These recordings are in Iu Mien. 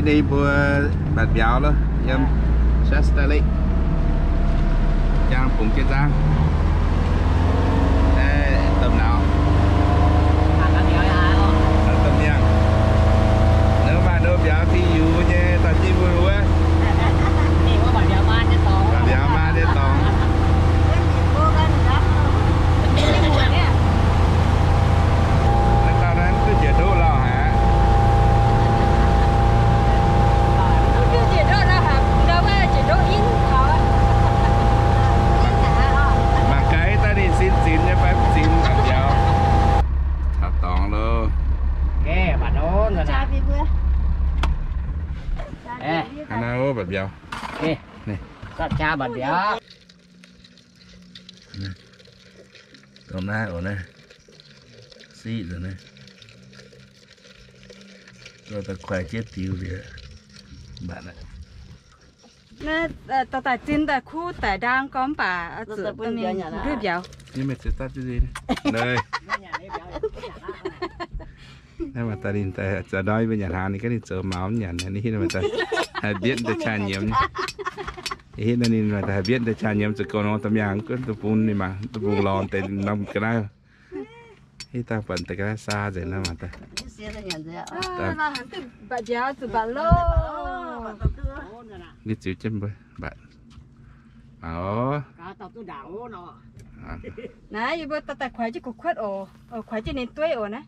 Ninh mbuo mbatc mbiauz loh, yiem Shasta Lake. Jang bungx jienv nzangv. Domh nauz. Domh miangh. Nor maaih nor mbiauz fih yungz nyei, dorh jienv mbuo wuov. Mbatc mbiauz maa nyei dorngx. Naaiv dauh naaiv duqv njiec ndoqv lauh haic. Mangc gaax daaih ninh sin zinx nyei fai mv zinx mbatc mbiauz. Taux dorngx loh. Hnangv naaiv mbatc mbiauz. Dongh naaiv oc naaiv. Siqv nzengc naaiv. Dorh daaih kuaix jienv diux liuz. Mbatc aqv. Naaiv dorh daaih zinh daaih kuv daic ndaang gorngv mv baac zuqc dongh mingh nduov mbiauz. Naaiv meih ziex daaih zinh. Naaiv maaih daaih ninh daaih za'hnoi mbuo nyanc hnaangx, ninh gaav ninh zoux maux mv nyanc, ninh hitv maaih daaih haih mbienv deix qaqv nyiemz. Hitv naaiv ninh maaih daaih haih mbienv deix qaqv nyiemz, zuqc goux nor da'miangh gunv duqv bun ninh mangc, duqv bun lorz deix norm ga'naaiv. Hitv dangh buatc deix ga'naaiv saa nzengc naaiv maaih daaih. Mbatc nziaaux zuqc mbatc loh. Ninh ziux jienv mbuo mbatc. Mangc oc. Naaiv yie mbuo daaih kuaix jienv gu'kuotv oc. Kuaix jienv ninh dueiv oc naaiv.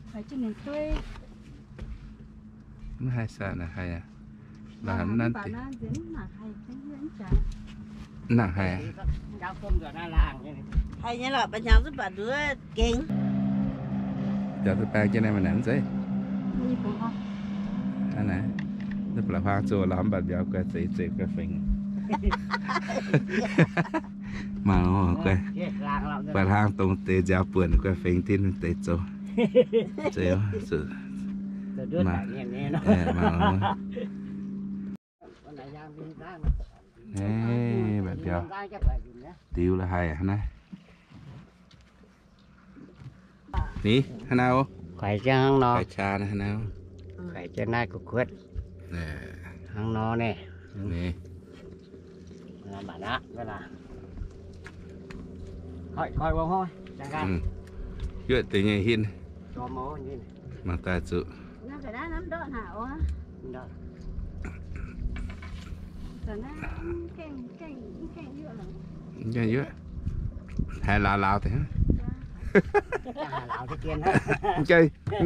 Kuaix jienv ninh dueiv. Mv haih saah naaic haih aqv. Nangc haih aqv. Haih nyei lorqc, ba'hnyangx zungv baac nduov gengx. Biaux duqv baeng jienv naaiv maaih naaic mv zeiz. Naaiv, naaiv ba'laqc huaang zoh lorz mv baac mbiauz guai zeiz zeiz guai fengx. Mangc oc, guai. Ba'hlang dongh deix nziaaux buonc guai fengx tinv deix zoux. Zeiz oc. Naaiv mbatc mbiauz diux la'haih naaiv. Ni, hnangv naaiv oc. Kuaix jienv hnangv nor. Kuaix qaa naaiv hnangv naaiv. Kuaix jienv naaiv gu'kuotv. Hnangv nor naaiv. Ni. Yuoqv deix nyei hitv. Mangc daaih zuqc. Mv gaengh yuoqv, haiz laauh laauh deix. Mv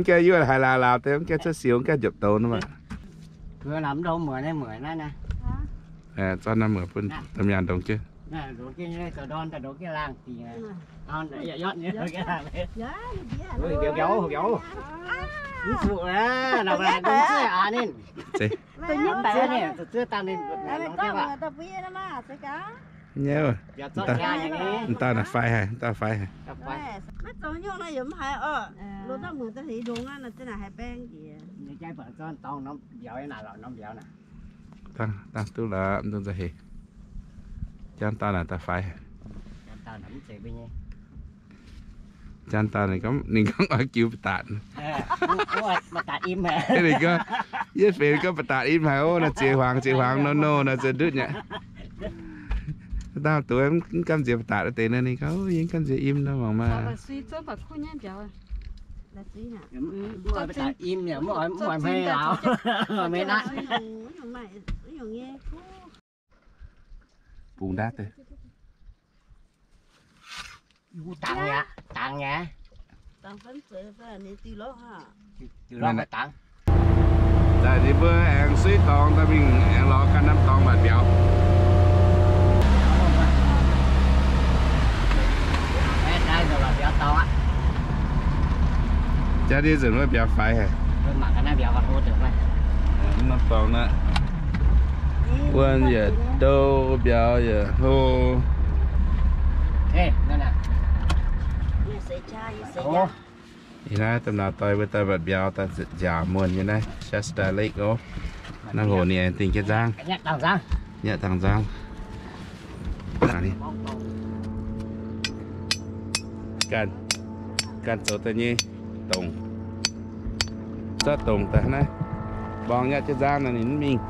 gaengh yuoqv, haiz laauh laauh deix, mv gaengh cuotv siou, mv gaengh njopc douz nor maah. Zorqv naaiv muoc bun domh nyaanh ndongx jienv. Zeiz. Nyei, mv dauh naaic fai haic, mv dauh fai haic. Dangh duqv lorqc, mv dungx nzauh hec. Janx dauh naaic daaih faix. Janx dauh ninh gorngv, ninh gorngv oix jiu ba'datc. Ninh gorngv, yie feix ninh gorngv ba'datc im haic ov, naaiv ziex hmuangx, ziex hmuangx nor, nor, naaiv ziex ndutv nyei. Dangh duqv mv gamh nziex ba'datc deix nor, ninh gorngv, yie mv gamh nziex im nor, mangc maah. Bungx ndaav deix. Daaih ninh mbuo aengx suiv dorngx daaih mingh aengx lorz ganh norm dorngx mbatc mbiauz. Jaax ndiev nzunc wuov mbiauz faix haic. Norm dorngx naaiv, wuonh yietc ndouh, mbiauz yietc hlo. Ih naaiv domh nauz doic mbuo daaih mbatc mbiauz daaih nziaauc muonh nyei naaiv Shasta Lake ov. Naaiv hoc ninh aengx dingh jienv nzangv, nyatv dangh nzangv. Ganh, ganh zoux daaih nyei dongc, zorqv dongc daaih naaiv. Mborngz nyatv jienv nzangv nor ninh mv mingh.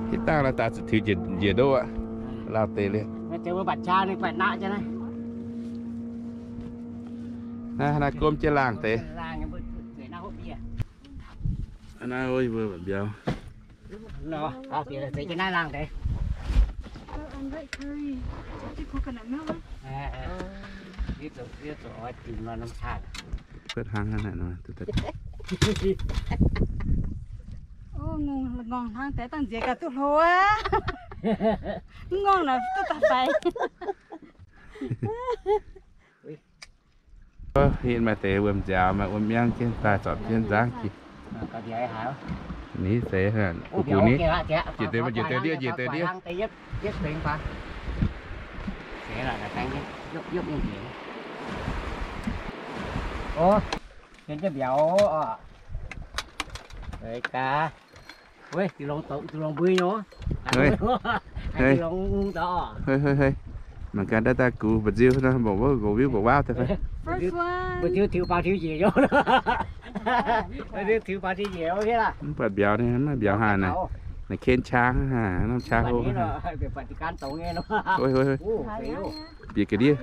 Hitv dangh naaiv daaih zuqc tiux njiec ndoqv aqv. Lauh deix liuz. Naaiv gomv jienv laangh deix. Naaiv mbuo mbiauz. Kuotv hnangv naaiv nor. Ngongh hnangv deix dangh nziex gaax duqv hlo aqv. Ngongh naaic duqv daaih faix. Hitv maaih deix wuom nziaaux, maaih wuom miangv jienv daaih zorpc jienv nzangv jiex. Ni se gu gu ni. Njiec deix, njiec deix ndiev, njiec deix ndiev. Ih, mbiauz oc. Gaax. Hei, hei, hei. Mangc gaax ndaav daaih gux mba'nziu nor, mbuoqc wuov nqox viuv mbuoqc waav deix fai. Mba'nziu tiux faaux tiux njiec nyei. Mba'nziu tiux faaux tiux njiec nyei laac. Mv buatc mbiauz ni, mv maaih mbiauz haaix naaic. Naaic ken qang haaix, norm qang hlo haaix. Bieqc ga'ndiev.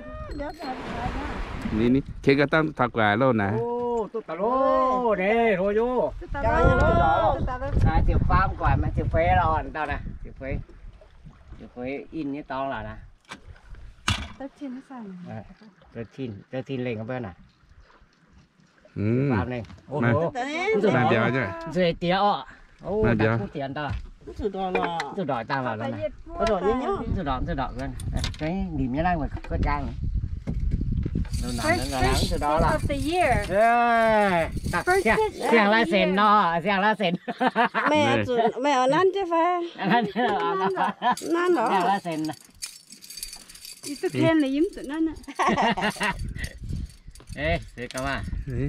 Ni, ni, ken ga'dangh taux gu'nguaaic loh naaic. Duqv daaih loh, ninh hlo nyei. Ziepc faam gu'nguaaic, ziepc feix lorh, dauh naaic, ziepc feix. Ziepc feix in nyei dorngx lorqc naaic. Thirteen lengh mv baac naaic. Maaih mbiauz nyei. Zueiz diex oc. Maaih mbiauz. Zuqc ndorqc dangh lorqc. Zuqc ndorqc, zuqc ndorqc. Nimc nyei naaiv kuotv jang. First, first of the year. Siang-laaix senc nor, siang-laaix senc. Meih oix nanv jienv fai? Nanv lorqc. Yie duqv ken liuz yie mv zuqc nanv aqv. Seix gaax maah.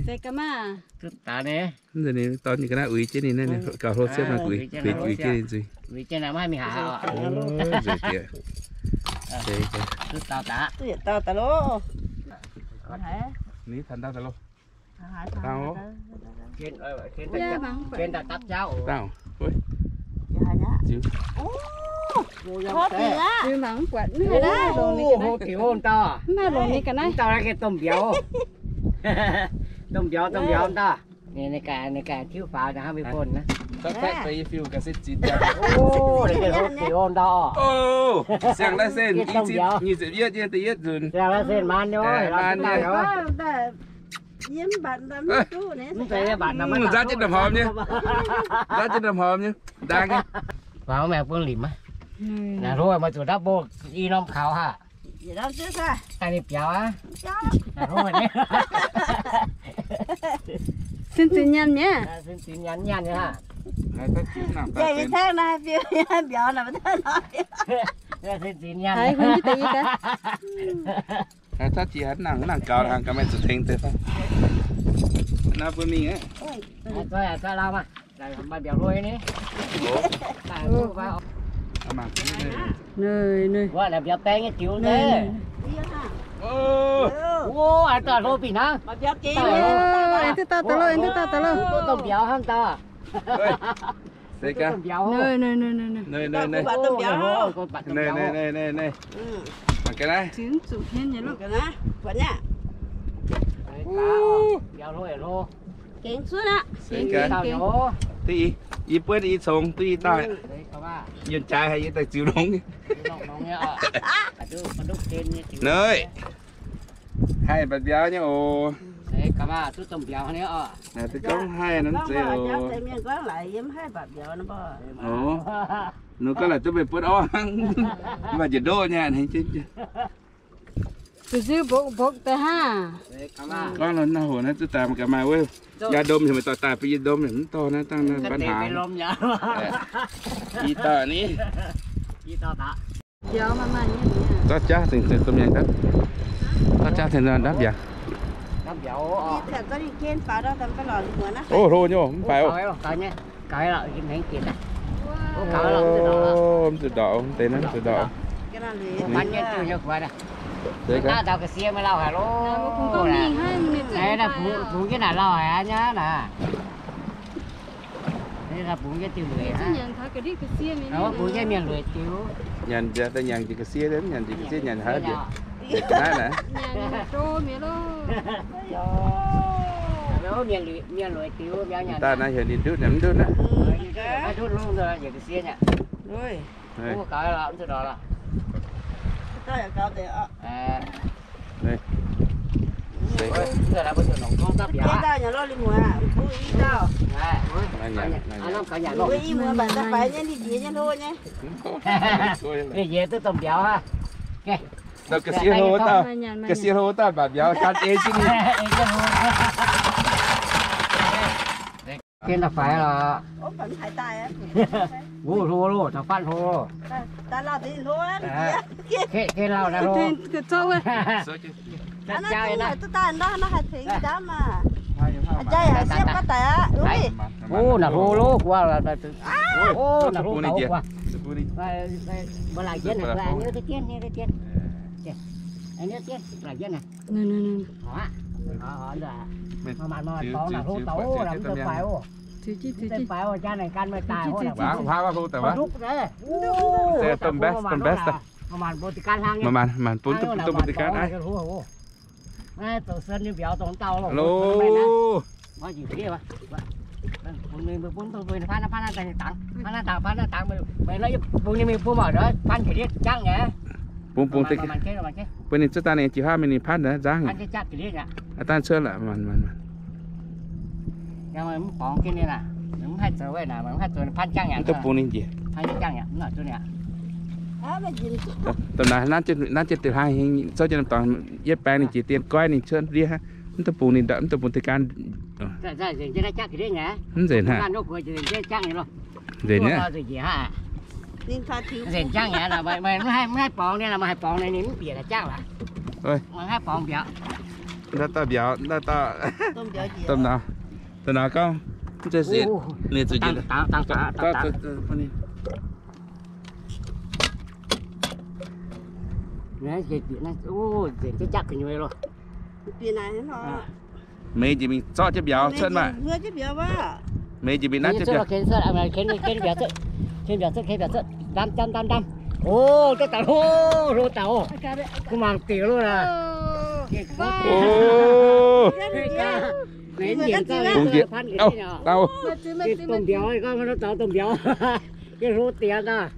Seix gaax maah. Duqv daaih ni. Mv zeiz ninh dorn nyei ga'naaiv uix jienv ninh naaiv, gauh hlo siepv nor, uix jienv ninh nzuih. Uix jienv maiv mingh haaix oc. Nzuih diex. Duqv daaih daaih. Duqv yietc dauh daaih loh. Ni taux ndau daaih loh. Dangh oc. Ken daaih dapv jauv oc. Dangh oc. Ziux. Ziux mangc mv buatc naaiv longx ninh ga'naaiv. Mv maaih longx ninh ga'naaiv. Dauh naaiv gengh domh mbiauz. Domh mbiauz, domh mbiauz dauh. Ninh gaax, ninh gaax tiuv faaux nor hnangv mbuo buonv naaiv. Siang-laaix senc, nyic ziepc yietv nyei da'yietv nzunc. Siang-laaix senc maan nyei. Mv zeiz mbatc, nzaatv jienv ndongc hormh nyei. Nzaatv jienv ndongc hormh nyei. Ndaang nyei. Faaux maengx bun limc aqv. Naaic hlo meih zuqc ndapv mbuo i norm kaux haac. Daaih ninh biaux aqv. Sin zinx nyanc mi'aqv. Sin zinx nyanc nyanc aqv. Sin zinx nyanc. Haiz huin jienv deix yie gaax. Haiz taux jiex haaix nangc, nangc gaux haaix gaax, meih zuqc tengx deix fai? Naaiv bun mingh aqv. Maaih mbiauz hlo ni. Ninh, ninh. Wuov naaic mbiauz baeng nyei jiux deix. Wuov, a'dauh hlo fih hnangv. Aengx duqv dauh daaih loh, aengx duqv dauh daaih loh. Domh mbiauz hnangv dauh. Se gaax. Ninh, ninh, ninh. Ninh, ninh, ninh. Ninh, ninh, ninh, ninh. Mangc gaax naaiv. Gengh cunv aqv. Gengh, gengh. Duqv i, yie buonv i congx duqv i daaih. Yienh jaaix haic yie daaih ziux longx. Naaiv, haih mbatc mbiauz nyei oc. Naaiv duqv gorngv haih nor mv zeiz oc. Oc, ninh gorngv laaix duqv meih buonv orv hnangv, mv baac njiec ndoqv nyei. Zuqc nziu mbokv mbokv deix hnangv. Gorngv nor naaiv hoc naaiv duqv daaih mangc gaax maaih wuov. Yaac ndom heuc meih dorh daaih bun yie ndom heuc mv dorh naaiv dangh naaiv ปัญหา. Ih dauh ni. Dauh jaav tengx tengx domh mienh gaax. Dauh jaav tengx ndapv mbiauz. Ov, hlo nyei mv faix oc. Mv zuqc ndorqc, mv deix naaiv mv zuqc ndorqc. Daaih taux ga'sie meih lauh haic loh. Bungx jienv naaic lauh haic aqv nyei naaic. Bungx jienv diuh lueic. Bungx jienv mienh lueic diuh. Nyanc mbiauz daaih nyanc jiex ga'sie, nyanc jiex ga'sie nyanc haiv mbiauz. Naaiv naaic. Mienh lueic diuh mbiauz nyanc. Daaih naaiv heuc ninh ndutv, ninh mv ndutv naaiv. Ndutv lungh nzunc njiec ga'sie nyei. Ga'sie hlo daaih, ga'sie hlo daaih mbatc mbiauz gan ei jienv. Gengh daaih faix lorqc. Wuov hlo loh, taux fatv hlo loh. Gengh lauh naaiv hlo. Wuov, naaic hlo loh, guaah. Wuov, naaic hlo guaah. Mbuo laaic jienv, mbuo laaic jienv, laaic jienv. Laaic jienv naaic. Maaih maanc maaih dorngx naaic hlo daaih oc, mv zeiz faix oc. Mv zeiz faix oc, jaa naaic gan meih daaih oc. Domh best, domh best. Maaih maanc, maaih maanc bun duqv, bun duqv gan aqv. Hello. Bungx, bungx, bun ninh cuotv daaih ninh jiu haav mingh ninh patv nzangv. Dangh cuotv lorqc, maanc, maanc, maanc. Mv duqv bungx ninh njiec. Domh naaic, naaiv jienv diuh hlaang hingv, zouv jienv norm dorngx, yietv baeng ninh jiex dien goiv ninh cuotv ndiev, mv duqv bungx ninh ndortv, mv duqv bungx deix gaanv. Mv nzengc haic. Nzengc nyei. Nzengc jangv nyei, mv haih borngz nyei, mv haih borngz nyei, ninh mv bieqc jangv lorqc. Naaiv dauh mbiauz, naaiv dauh, domh naaic, domh naaic gorngv, mv zeiz nzengc, ninh zuqc njiec. Nzengc jangv gu'nyuoz loh. Meih njiec mingh zorqv jienv mbiauz cuotv maah. Meih njiec mingh naaiv jienv mbiauz. Ndamv, ndamv, ndamv, ndamv. O, duqv daaih hlo, hlo daaih oc. Kuv mangc diuc loh naaic. O. Domh mbiauz, domh mbiauz. Hlo diex daaih.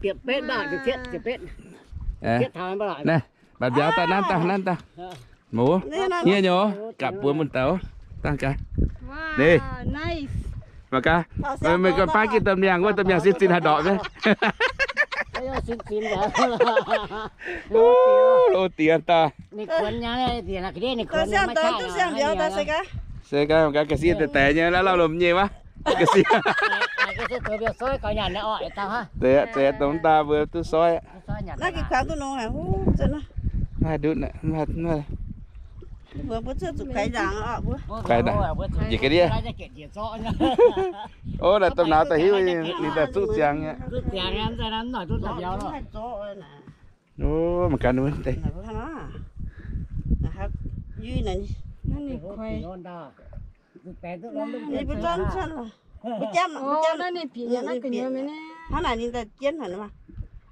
Bieqc betv mbaah, ziepc betv. Naaiv, mbatc mbiauz daaih nanv daaih, nanv daaih. Mouz, hniev nyei, gapv buonc mun daaih. Dangh gaax. Ninh. Mangc gaax. Meih, meih gorngv baav gitv domh miangh wuov, domh miangh sin zin haaix ndorqc maiv? Loz diex daaih. Se gaax, mangc gaax ga'sie deix deix nyei, lauh lauh lomh nyei wuov. Ga'sie. Deix, deix dongh daaih mbuo duqv soi. Naaiv ndutv, kuaix ndaangc, njiec ga'ndiev. O, naaic domh nauz daaih hiuv ninh daaih zuqv ziangx nyei. O, mangc gaax wuov deix.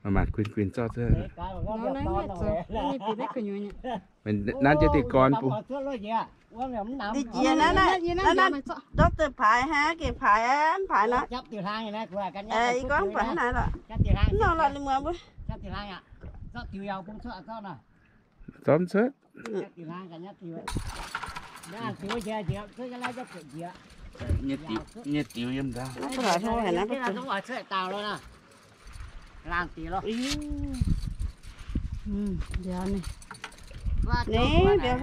Hnangv naaic ninh kuinx, kuinx zorqv cuotv. Nanv jienv diuh gorn bun. Ninh jiex naaiv, naaiv, naaiv, doctor paaix hnangv, gengh paaix mv paaix nor. Ih gorngv mv baac hnangv naaiv lorqc. Mv nor lorqc, ninh muoz mbuo. Zorqv cuotv. Nyei diuh yiem ndau. Ninh mbiauz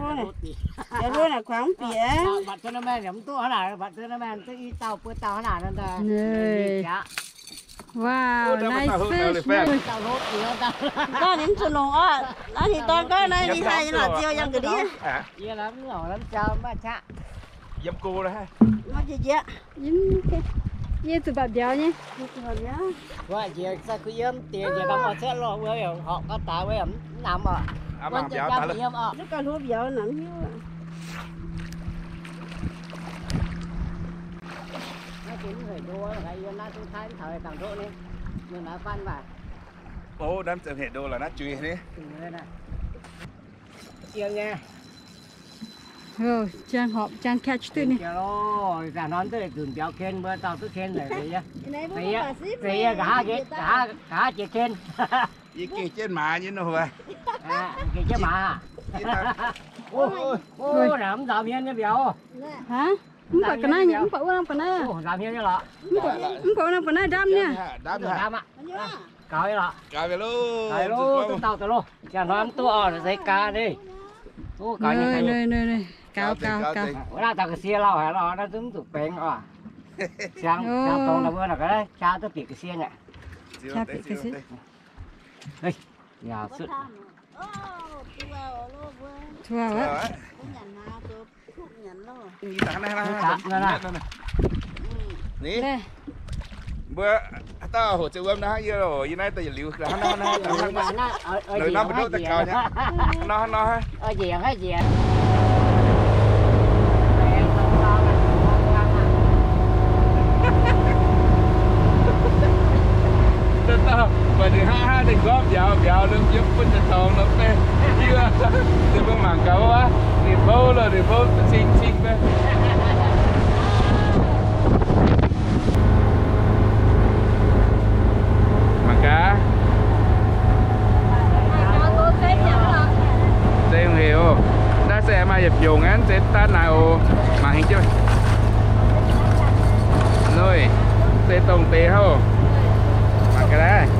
hlo naaic, kuangx mv bieqc. Wow, nice fish. Naaiv ninh zuqc longc oc. Naaiv ninh dorn gorngv naaiv ninh haih nyei lorqc, ziouc yangh ga'ndiev. Njiec njiec. Yie zuqc mbatc mbiauz nyei. Wuov njiec sai kuv yiem diex njiec daaih mv cuotv lorh, wuov horpc gauh daaih wuov mv namx oc. Wuov njiec jangv kuv yiem oc. Mv gauh hlo mbiauz namx hiuv. Naaiv deix mv hec ndo, yie naaiv duqv taaih mv taux dangh ndoqv nyei. Mienh naaiv faan maaih. Ov, naaiv zoux hec ndo lorqc, naaiv juix ni. Jang horpc jang catch duqv ni. Zaqc norm duqv zunc mbiauz ken mbuo dauh duqv ken. Zeiz yie nqa'haav jiex ken. Yie gengh jienv maaz nyei nor. Gengh jienv maaz. Mv nzaaux hmien nyei mbiauz. Mv baac ga'naaiv, mv baac wuov norm ga'naaiv. Mv baac wuov norm ga'naaiv ndamv niaa. Gaux lorqc. Gaux loh, duqv dauh deix loh. Jangx hnoi mv duqv oc, se gaax ni. Gaux, gaux, gaux. Wuov naaiv dauh ga'sie lauh haic lorqc, naaiv zungv mv zuqc baengx oc. Siang, siang dongz naaic mbuo naaic ga'naaiv qaqv duqv bieqc ga'sie nyei. Qaqv bieqc ga'sie. Yaac sutv. Ni, mbuo haaix dauh hoqc ziepc wuom nor hnangv yie oc, yie naaiv daaih yietc liuz. Nor mbu'ndongv daaih gaux nyei. Nor, nor. Dauh dauh, mbuo ninh hnangv hnangv ninh gorngv mbiauz mbiauz, ninh yiem bun ziepc dorngx nor fai. Yie, ninh mbuo mangc gaax wuov, ninh bouv loh, ninh bouv cing cing fai. Mangc gaax. Zeiz haic oc. Naaiv se maaih yietc biouc aqv, zeiz daaih naaic oc. Mangc hingh jienv. Noiv, se dongh deix hov. Mangc gaax naaiv.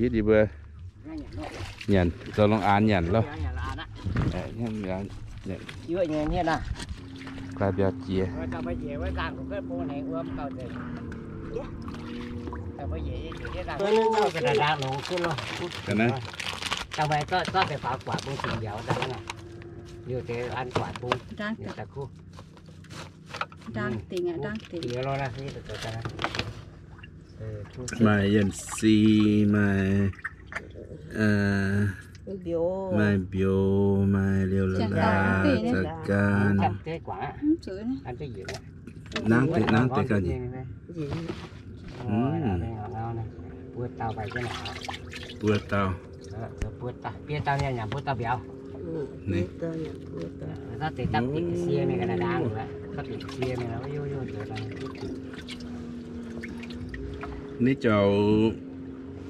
Hitv yie mbuo nyanc, zoux longx aanx nyanc loh. Guai mbiauz jiex. Ndaang dingc aqv, ndaang dingc. Maaih yienc si, maaih, maaih mbiouh, maaih liouh la'laac, za'ganh. Nangv deix, nangv deix ganh njiec. Buo dauh. Naaiv joux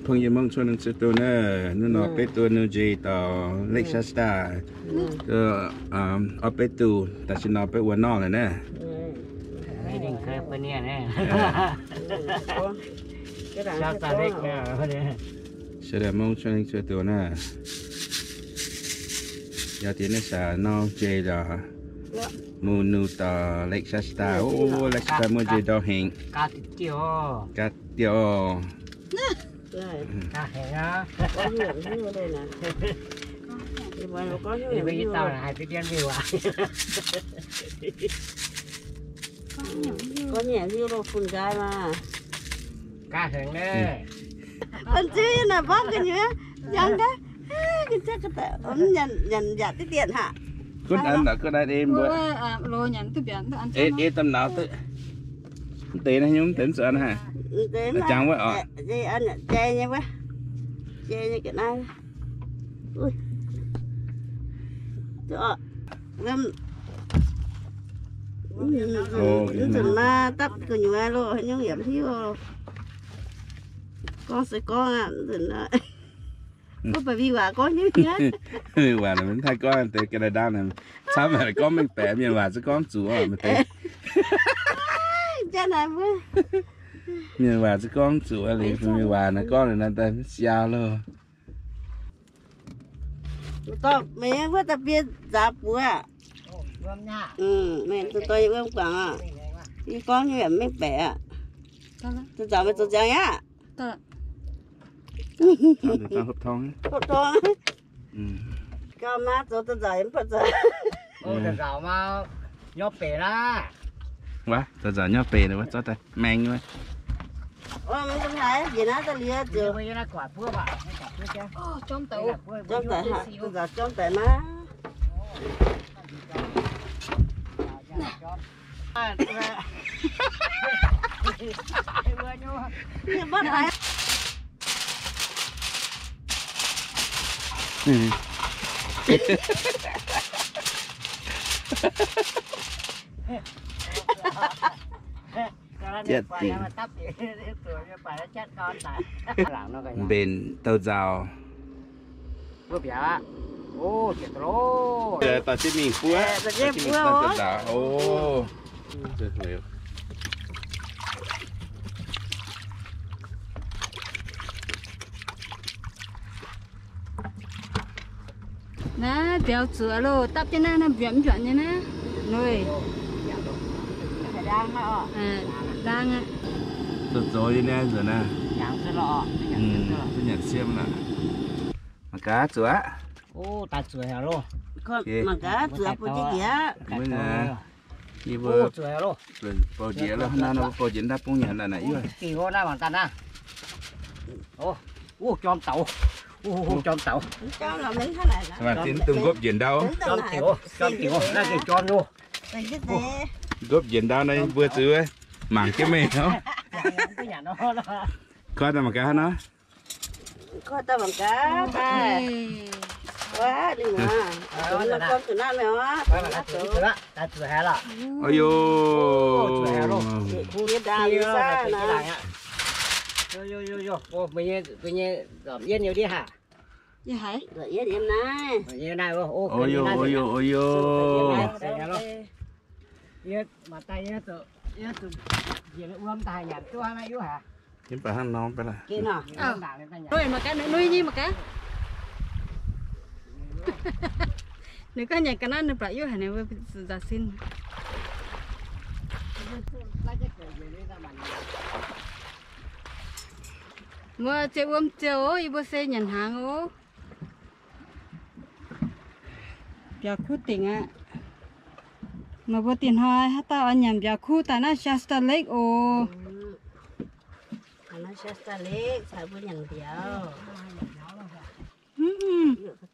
朋友 mungv cuotv nungv cuotv duqv naaiv, nuv nor beiv duqv nuv njiec dorh Lake Shasta. Orv beiv duqv, da'sih nor beiv wuov norv lorqc naaiv. Shasta mungv cuotv nungv cuotv duqv naaiv. Yaac diex naaiv sac norv njiec lorqc, mungv nuv dorh Lake Shasta. Ov, Lake Shasta muoz njiec ndau hengx. Gaax diuh. Gorngv nyanc hiuv loh fun nqaai maah. Banh zuiz naaic mborqv gu'nyuoz, yangh gaax, nyanc, nyanc yaac diqv dienh haic. Gunv an, gunv an ei mbuo. Ei, ei domh nauz duqv. Mv deix naaiv nyungc mv deix mv zuqc an haic. Jangx wuov oc. Jai nyei wuov. Jai nyei ga'naaiv. Mv nzunc maah, dapv gu'nyuoz loh, haaix nyungc yaac mv hiuv. Gorngv se gorngv aqv, mv nzunc aqv. Gorngv baac mingh waac gorngv nyei. Mingh waac mv haih gorngv deix Canada naaic, camv haic gorngv mengh baeqc, mienh waac zungv gorngv zuqc oc, maiv deix. Mienh waac zungv gorngv zuqc liuz, mingh waac naaic gorngv liuz naaiv daaih mv siau loh. Dorh meih wuov daaih biei nzaaux buoz aqv. Meih dorh yie wuom guangc aqv. Yie gorngv nyei yaac mengh baeqc aqv. Da'nzauc meih zoux ziangx aqv? Hopv torng. Gauh maa zoux da'nzauc yaac mv baac zoux. Da'nzauc maa nyorv beic naaiv. Wuov, da'nzauc nyorv beic naaiv wuov, zorqv daaih maeng wuov. Mv haiz njiec naaiv daaih liuz ziouc. Jorm daic, da'nzauc jorm daic maah. Jatv dingc. Mbenc douz nzauc. Daaih jienv mingh buov. Naaiv mbiauz zuoqc loh, dapv jienv naaiv, naaiv mbiauz mv mbiauz nyei naaiv. Ndoih. Laang aqv. Zoux zoux nyei naaiv nzunc naaiv. Duqv nyanc siem aqv. Mangc gaax zuoqc aqv. Mangc gaax zuoqc bouh jiex jiex. Yie mbuo bouh jiex loh, hnangv naaiv bouh jiex ndapv bung nyanc naaic naaic yie. Dongh nqopv njiec ndau. Nqopv njiec ndau naaiv mbuo zuqc mangc jienv meih. Koi daaih mangc gaax nor. Koi daaih mangc gaax. Wuov, ninh muoz, gorngv zuqc naaiv meih oc. Ov, Mv baac hnangv nor mv baac laaix. Mangc gaax, nui nyei mangc gaax. Ninh gorngv nyanc ga'naaiv ninh baac yie haiz ninh mbuo nzaaux sin. Mbuo ziouc wuom ziouc oc, yie mbuo se nyanc hnaangx oc. Mbiauz kuv dingc aqv. Meih mbuo dingc hnoi haaix dauh oix nyanc mbiauz kuv daaih naaiv Shasta Lake oc.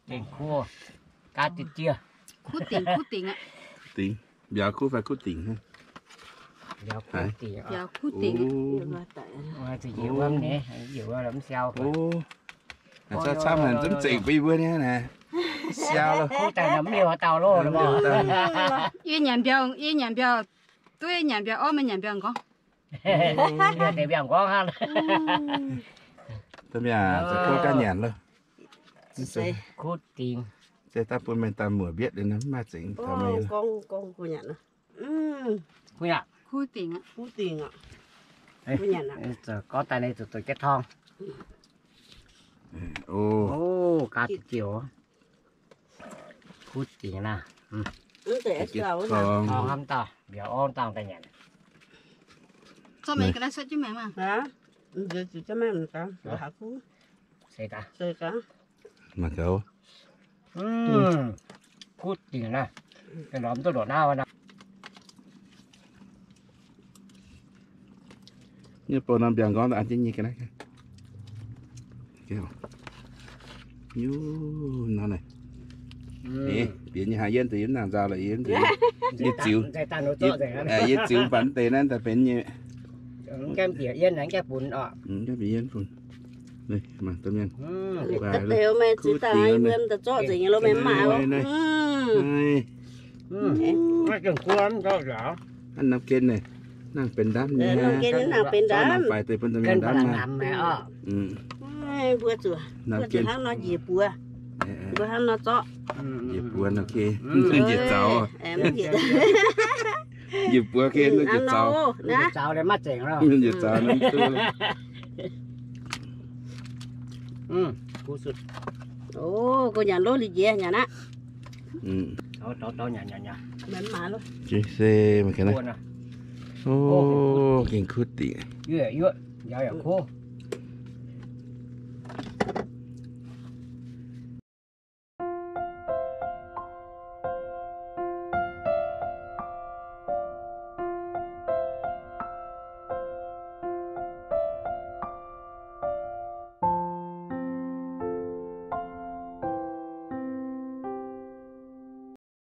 Dingc kuv, gaax diex diex. Kuv dingc, kuv dingc aqv. Dingc, mbiauz kuv fai kuv dingc? Mbiauz kuv dingc. Mbiauz kuv dingc. Zuqc njiec wuom nyei, njiec wuom mv siau. Camv haic, zungv zengc bun yie mbuo nyei naaic. Siau loh. Kuv daaih nor mv liouh dauh loh. Yie nyanc mbiauz, yie nyanc mbiauz, duqv yie nyanc mbiauz orv, meih nyanc mbiauz nqorngv. Deix mbiauz nqorngv hnangv. Da'mbiauz, zoux kuv gaax nyanc loh. Kuv dingc. Se daaih bun meih daaih muoc mbietv liuz nor, mv maaih zengc taux meih. Kuv dingc aqv. Kuv dingc aqv. Gorngv daaih ninh zuqc zoux jienv torng. Gaax diex diex. Kuv dingc naaiv. Torng hnamv dauh mbiauz orv dangh daaih nyanc. Mangc gaax. Kuv dingc naaiv. Lorz duqv ndongc naaiv. Nyei bouh norm mbiauz nqorngv an jienv nyei ga'naaiv. Nor naaic. Bieqc nyei haaix, yie mv zuqc yie mv nangc nzauh lorqc, yie mv zuqc, yie ziux, yie ziux mv baac mv deix naaiv daaih benx nyei. Bieqc yie mv funx. Mangc domh mienh. Meih ziux daaih haaix, yie mbuo daaih zorqv nzengc nyei lo, meih mv maaih lo. Hnangv norm gen naaic, nangh benx ndamv nyei. Nangh faix deix bun domh mienh ndamv naaiv. Mbuo zuqc, mbuo zuqc hnangv nor njiec buoz. Mbuo hnangv nor zorqv. Njiec buoz nor, njiec zaux. Njiec buoz, njiec zaux. Njiec zaux nor mv duqv. Go nyanc lov li jiex nyanc aqv. Se mv kei naaiv. O, gengh kuv diqc.